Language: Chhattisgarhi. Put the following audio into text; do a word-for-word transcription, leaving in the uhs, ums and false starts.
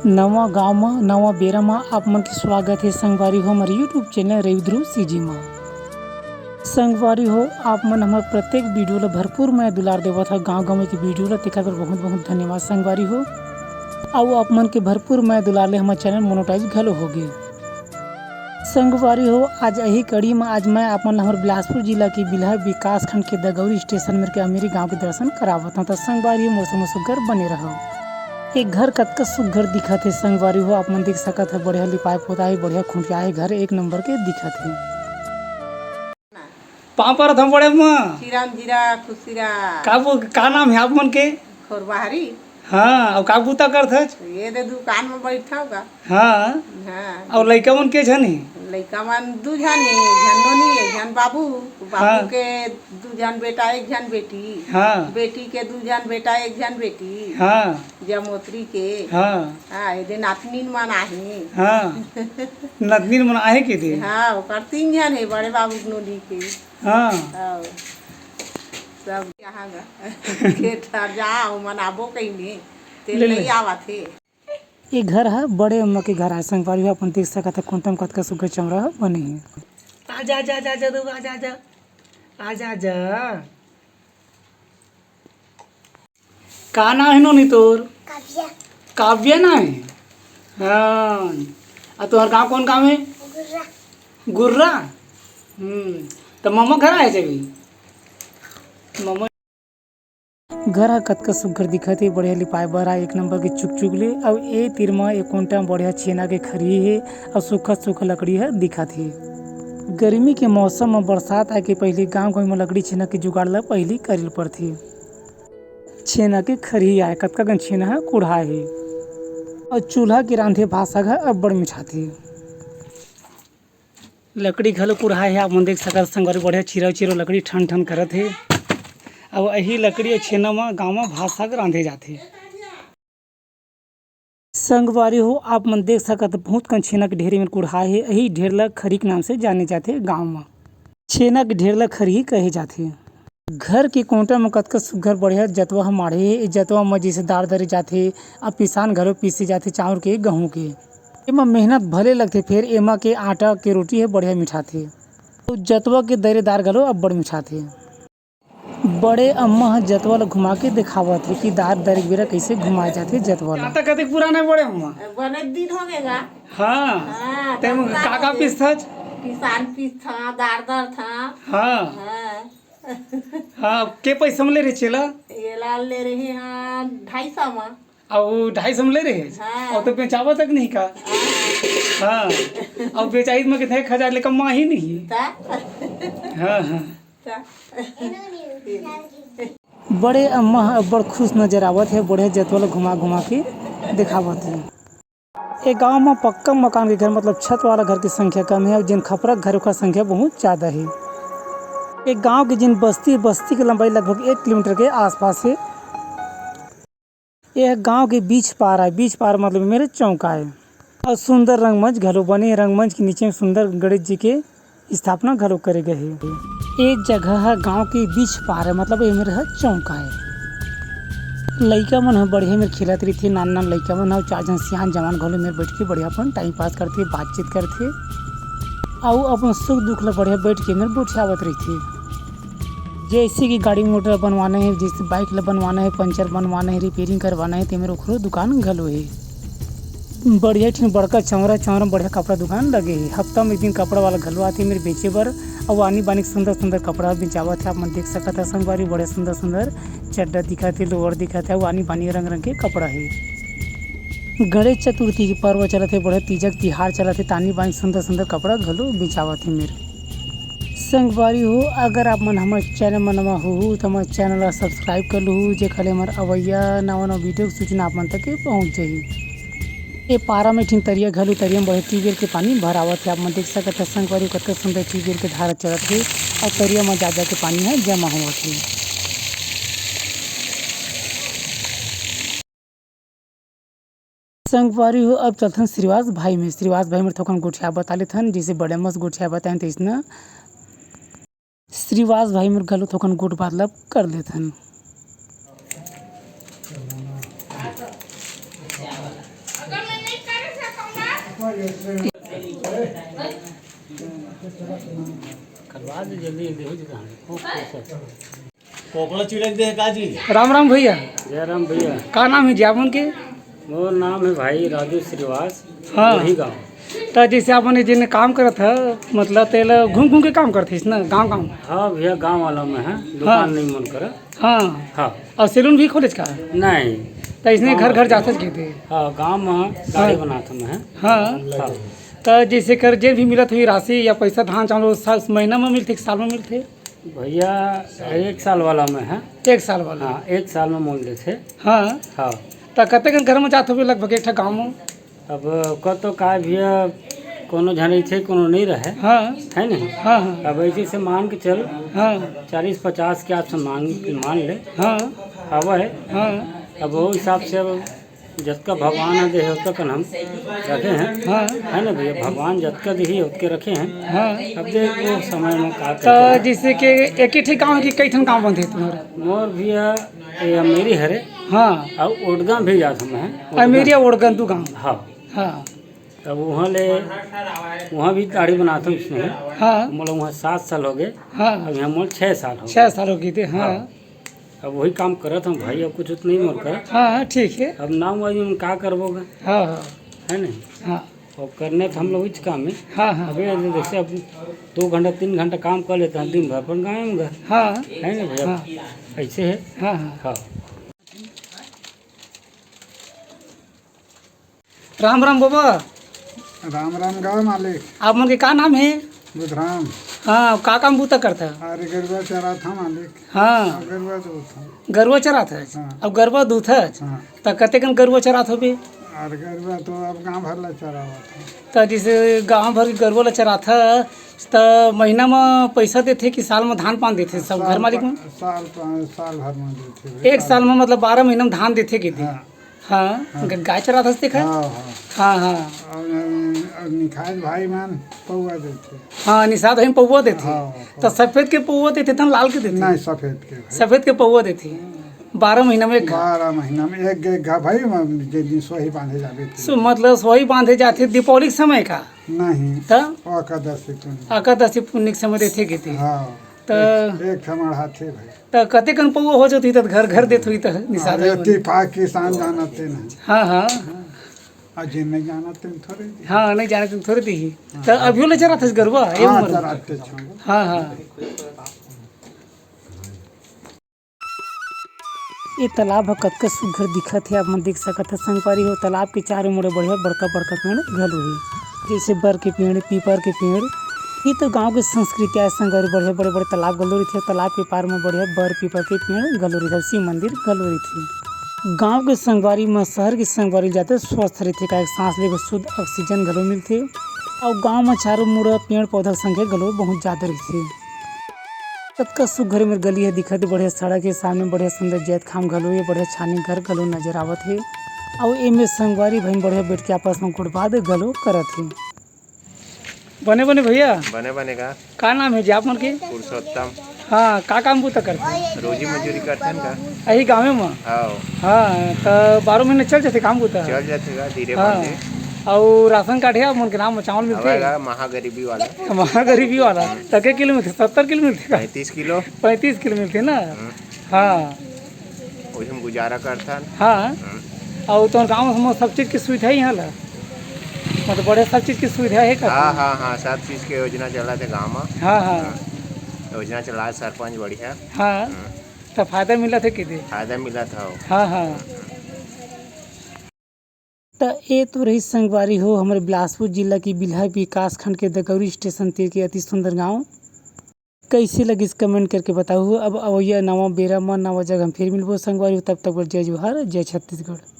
नवा गांव म नवा बेरा म आप मन के स्वागत हे संगवारी हो हमर YouTube चैनल रवि ध्रुव सीजी म। संगवारी हो, आप मन हमर प्रत्येक वीडियो ल भरपूर मया दुलार देवत ह। गांव गांव के वीडियो ल देखत बर बहुत बहुत धन्यवाद संगवारी हो। अउ आप मन के भरपूर मया दुलार ले हमर चैनल मोनेटाइज घलो होगे। संगवारी हो, आज यही कड़ी म आज मैं आप मन ल हमर बिलासपुर जिला के बिल्हा विकासखंड के दगौरी स्टेशन मेर के अमेरी गांव के दर्शन करावत हंव। त संगवारी हो, मोर संग सुग्घर बने रहव। ए घर कतका सुग्घर दिखत हे संगवारी हो, आप मन देख सकत ह, बढ़िया लिपाए पोताए, बढ़िया खुंटियाए घर एक नंबर के दिखत हे। पाँव परत हंव बड़े अम्मा। श्री राम जी रा, खुशी रा। का वो, का नाम हे आप मन के? खोरबाहरी। हाँ, अउ का बूता करथच? ये दे दुकान म बइठथंव गा। हाँ। हाँ। अउ लइका मन के झन हे? लइका मन दू झन हे, झन नोनी हे, झन बाबू। बाबू हाँ। के दू झन बेटा, एक झन बेटी। हाँ। बेटी के दू झन बेटा, एक झन बेटी। हाँ। जमोतरी के। हाँ। हाँ, एदे नातनीन मन आहे। हाँ। नातनीन मन आहे के दे? हाँ, ओकर तीन झन हे, बड़े बाबू के नोनी के। हाँ। हाँ। सब यहाँ गा। खेत हर जा, ओमन आबो कहिने, तेल ले, ले। नइ आवत हे। ए घर ह बड़े अम्मा के घर आय संगवारी हो, अपन देख सकत ह कोंटा म कतका सुग्घर चौरा ह बने हे। आजा, आजा, आजा, आजा, दू, आजा, आजा। आजा, आजा। का नाम हे नोनी तोर? काव्या। काव्या नाम हे? हाँ। अउ तोहर गाँव कोन गाँव हे? गुर्रा। गुर्रा? हम्म। त ममा घर आए जाबे? ममा घर ह कतका सुग्घर दिखत हे, बढ़िया लिपाए बर आय, एक नंबर के चुकचुक ले। अउ ए तीर म ए कोंटा म बढ़िया छेना के खरही हे, अउ सूखा-सूखा लकड़ी ह दिखत हे। गर्मी के मौसम म बरसात आए के पहिली गाँव-गाँव म लकड़ी छेना के जुगाड़ ल पहिली करे ल परथे। छेना के खरही आय, कतका कन छेना ह कुढ़ाए हे, अउ चूल्हा के रांधे भात साग ह अब्बड़ मिठाथे। लकड़ी घलो कुढ़ाए हे, आप मन देख सकत संगवारी, बढ़िया चिरव चिरव लकड़ी ठन ठन करत हे। अउ एही लकड़ी अउ छेना म गाँव म भात साग रांधे जाथे। संगवारी हो, आप मन देख सकत, बहुत कन छेना के ढेर एमेर कुढ़ाए हे। एही ढेर ल खरही के नाम से जाने जाथे गाँव म। छेना के ढेर ल खरही कहे जाथे। घर के कोंटा म कतका सुग्घर बढ़िया जतवा ह माढ़े हे। ए जतवा म जइसे दार दरे जाथे, अउ पिसान घलो पीसे जाथे चाँउर के, गहूँ के। एमा मेहनत भले लगथे, फेर एमा के आटा के रोटी ह बढ़िया मिठाथे। अउ जतवा के दरे दार घलो अब्बड़ मिठाथे। बड़े अम्मा ह जतवा ल घुमा के देखावत हे कि दार दरे के बेरा कइसे घुमाए जाथे जतवा ल। आता कतेक पुराना हे बड़े अम्मा? बने दिन होगे गा। हाँ। हाँ, तेम तब का का का होगे? पीसथच? पिसान पीसथंव, दार दरथंव। हाँ। हाँ। हाँ, के पैसा म ले रहे छेला? एला ले रहे हैं ढाई सौ म। अउ ढाई सौ म ले रहे? हाँ। अउ तो बेचावत तक नहीं का? हाँ। हाँ। अउ बेचाई म कितने, एक हजार ले कम म आही नहीं। ता? हाँ, हाँ। ता? बड़े अम्मा ह अब्बड़ खुश नजर आवत हे, बढ़िया जतवा ल घुमा घुमा के देखावत हे। ए गांव म पक्का मकान के घर, मतलब छत वाला घर के संख्या कम हे, अउ जेन खपरा के घर, ओकर संख्या बहुत जादा हे। ए गांव के जेन बस्ती, बस्ती के लंबाई लगभग एक किलोमीटर के आसपास हे। ए गांव के बीच पार आय, बीच पार मतलब मेरे चौक आय। अउ सुंदर रंगमंच घलो बने हे, रंगमंच के नीचे में सुंदर गणेश जी के स्थापना घलो करे गए हे। ए जगह ह गांव के बीच पार हे, मतलब ए मेर ह चौक आय। लइका मन ह बढ़िया मेर खेलत रहिथे, नान नान लइका मन ह, अउ चार झन सियान जवान घलो मेर बइठ के बढ़िया अपन टाइम पास करथे, बातचीत करथे, अउ अपन सुख दुख ल बढ़िया बइठ के मेर गोठियावत रहिथे। जइसे कि गाड़ी मोटर बनवाना हे, जइसे बाइक ल बनवाना हे, पंचर बनवाना हे, रिपेयरिंग करवाना हे, ते मेर ओखरो दुकान घलो हे। बढ़िया ठिन बड़का चौरा, चौरा म बढ़िया कपड़ा दुकान लगे हे। हफ्ता म एक दिन कपड़ा वाला घलो आथे मेर बेचे बर, अउ आनी बानी के सुंदर सुंदर कपड़ा बेचावत हे। आप मन देख सकत ह संगवारी, बड़े सुंदर सुंदर चड्डा दिखत हे, लोअर दिखत हे, अउ आनी बानी रंग रंग के कपड़ा हे। गणेश चतुर्थी के पर्व चलत हे, बढ़िया तीजक तिहार चलत हे, त आनी बानी सुंदर सुंदर कपड़ा घलो बेचावत हे मेर। संगवारी हो, अगर आप मन हमर चैनल म नवा होहू, त हमर चैनल ला सब्सक्राइब कर लूहू, जेकर ले हमर अवइया नवा नवा वीडियो के सूचना आप मन तक के पहुंच जाही। ए पारा में एक ठिन तरिया घलो, तरिया में बढ़िया ट्यूबवेल के पानी भरावत हे। आप मन देख सकत ह संगवारी, कतका सुंदर ट्यूबवेल के धारा चलत हे अउ तरिया म जा जा के पानी ह जमा होवत हे। संगवारी हो, अब चलथन श्रीवास भाई में। श्रीवास भाई में थोकन गोठिया बता लेथन, जैसे बड़े मस गोठिया बताएं तैसना। श्रीवास भाई में घलो थोकन गोठ बात लब कर लेथन। करवा दे जल्दी जल्दी, हो जाता है। कोकला चिड़क दे का जी? राम राम भैया। जय राम भैया। का नाम है जी आप मन के? मोर नाम है भाई राजू श्रीवास। हाँ। वही गाँव। तो जैसे आप मन जेन काम करत ह, मतलब तेला घूम घूम के काम करत हस ना, गाँव गाँव? हाँ भैया, गाँव वाला में है, दुकान हाँ। नहीं मन करा। हाँ। हाँ। और सैलून भी खोलेच का? नहीं। तो इसने गाँव घर घर वाला। जाथच के थे? हाँ, गाँव में दाढ़ी हाँ। बनात हम है। हाँ। हाँ। तो जैसे कर जे भी मिलत हुई राशि या पैसा धान चावल, वो साल महीना में मिलथे कि साल में मिलथे? भैया, एक साल वाला में है। एक साल वाला? हाँ, एक साल में मोल देथे। हाँ। हाँ। तो कतेकन घर में जात होबे लगभग एक ठा गाँव में? अब कतो का भैया, कोनो झन रहिथे, कोनो नहीं रहे। हाँ। है नहीं? हाँ, हाँ। अब ऐसे से मान के चल, हाँ। चालीस पचास के आस मान, मान ले। हाँ। हवा है। हाँ। अब वो हिसाब से अब जतका भगवान ह दे हे, ओतका कन हम रखे हैं। हाँ। है ना भैया, भगवान जतका दिही, ओतके रखे हैं। हाँ। अब देख वो समय में का तो करते हैं। जैसे कि एक ही ठे गाँव है कि कई ठन गाँव बंधे तुम्हारा? मोर भैया, ये अमेरी हरे। हाँ। और ओडगाम भी जात हम हैं। अमेरिया ओडगाम दू गाँव। हाँ। हाँ। तब वहाँ ले, वहाँ भी दाढ़ी बनात हूँ इसमें। हाँ। मोला वहाँ सात साल हो गए। हाँ। अब यहाँ मोल छः साल हो गए। छः साल हो गए थे, हाँ। हाँ। अब वही काम करत हूँ भाई, अब कुछ उतना ही मोर करत। हाँ, हाँ, ठीक है। अब नाम वाली में का करबो गा? हाँ, हाँ। है नहीं? हाँ। और करने तो हम लोग इस काम में। हाँ, हाँ। अबे जैसे अब दो घंटा, तीन घंटा काम कर लेते हैं दिन भर, अपन गाँव में गा। हाँ। है ना भैया? हाँ। ऐसे है। हाँ, हाँ। हाँ। राम राम बाबा। राम राम गा मालिक। आप मन के का नाम है? बुधराम। हाँ, का काम बूता करता? अरे गरुआ चराथा मालिक। हाँ। गरुआ दूथा। गरुआ चराथा? हाँ। अब गरुआ दूथा? हाँ। त कतेकन गरुआ चरात होबे? अरे गरुआ तो अब गाँव भर ला चरावत है। त जैसे गाँव भर के गरुआ ला चराथा, त महीना म पैसा देथे कि साल म धान पान देथे सब घर मालिक मन? साल पा-, साल भर म देथे। एक साल म मतलब बारह महीना म धान देथे के दे? हाँ। हाँ, हाँ। ग-, गाय चरात हस तेखर? हाँ, हाँ। हाँ, हाँ। और, और निखाज भाई मन पौवा देथे। हाँ, निषाद भाई पौवा देथे। हाँ, त हाँ। सफेद के पौवा देथे, त लाल के देथे? नहीं, सफेद के भाई। सफेद के पौवा देथे। बारह महीना में एक घा। बारह महीना में एक, एक घा भाई, म-, जे दिन सोही बांधे जाबे थे। सो, मतलब सोही बांधे जाथे दीपावली के समय का? नहीं। त? एकादशी पुन्नी। एकादशी पुन्नी के समय देथे के दे। हाँ। त एक, एक ठमड़ हाथे भाई। त कतेकन पौवा हो जात होही, त घर घर देत होही, त निषाद अरे, भाई मन। टिपा किसान जानत ते नहीं। हाँ, हाँ। आ जे नहीं जानत ते थोड़े दी। हाँ, नहीं जानत ते थोड़े दी। हाँ। त अभियो ले चरात हस गरुआ, ये हाँ, उम्र में? चराते छो। हाँ, हाँ। ये तालाब ह कतका सुग्घर दिखत हे, आप मन देख सकत ह संगवारी हो। तालाब के चारों मुड़े बढ़िया बड़का बड़का पेड़ घलो हे, जैसे बर के पेड़, पीपर के पेड़। ये तो गांव के संस्कृति आय संगवारी, बढ़िया बड़े बड़े तालाब घलो रहिथे, तालाब के पार म बढ़िया बर पीपर के पेड़ घलो रहिथे, शिव मंदिर घलो रहिथे। गांव के संगवारी म शहर के संगवारी जादा स्वस्थ रहिथे, काहे सांस ले बर शुद्ध ऑक्सीजन घलो मिलथे। अउ गांव म चारों मुड़ा पेड़ पौधा के संख्या घलो बहुत जादा रहिथे। कतका सुग्घर मेर गली ह दिखत हे, बढ़िया सड़क हे, सामने बढ़िया सुंदर जैतखाम घलो हे, बढ़िया छानी घर घलो नजर आवत हे। अउ एमे संगवारी भाई बढ़िया बैठ के आपस म गोठ बात घलो करत हे। बने बने भैया। बने बने का? का नाम हे जी आप मन के? पुरुषोत्तम। हाँ, का काम बूता करथे? रोजी मजूरी करथन का? यही गाँवे म? हाँ। हाँ, त बारह महीना चल जाथे काम बूता? चल जाथे का, धीरे हाँ। बंधे। अउ राशन कार्ड हे आप मन के नाम म, चावल मिलथे? हवय गा, महागरीबी वाला। महागरीबी वाला। त के किलो मिलथे? सत्तर किलो मिलथे का? पैंतीस किलो। पैंतीस किलो मिलथे ना? हम्म। हाँ। ओही म गुजारा करथन। हाँ। हम्म। अउ तोर गाँव म सब चीज के सुविधा हे इहाँ ला? मतलब बड़े सब चीज के सुविधा हे का? हाँ, हाँ, हाँ, सब चीज के योजना चलत हे गाँव म। हाँ, हाँ। हम्म। योजना चलात सरपंच बढ़िया। हाँ। हम्म। त फायदा मिलत हे कि दे? फायदा मिलत हे। हाँ, हाँ। त ए तो रहिस संगवारी हो, हमर बिलासपुर जिला के बिल्हा विकासखंड के दगौरी स्टेशन तीर के अति सुंदर गांव। कइसे लगिस, comment करके बताहू। अब अवइया नवा बेरा म नवा जगह म फिर मिलबो संगवारी हो, तब तक बर जय जोहार, जय छत्तीसगढ़।